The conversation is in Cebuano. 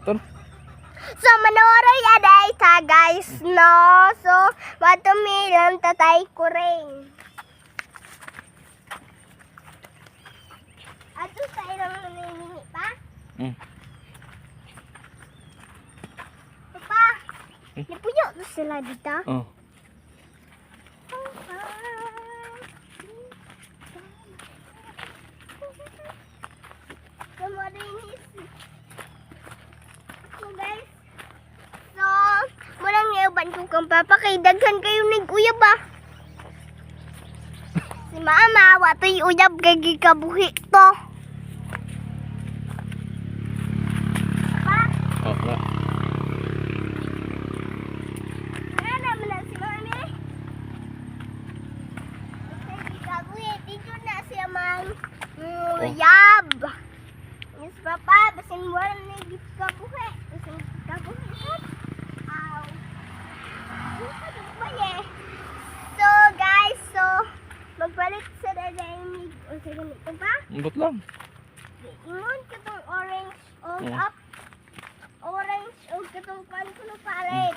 Ton. So, manoroy aday ta, guys, no? So, matumilang tatay ko rin. Ato sa ilang naningi pa? Pa, nipuyo to sila dito. Oh. So guys, so, walang niuban ko kang papa kay daghan kayo nag-uyab ah. Si mama, wato'y uyab kay gikabuhi to. Pa, Oh, na. wala naman na si mami. Kay gikabuhi, dito na siya mang uyab. Yes, papa, basin wala na gikabuhi. Basin gikabuhi. Aw. Eh. So, guys, so, magbalik sa dadaimig. O sa ganito ba? Ambot lang. Ingon ka tong orange o Oo. up. Orange o katong pan ko no palit.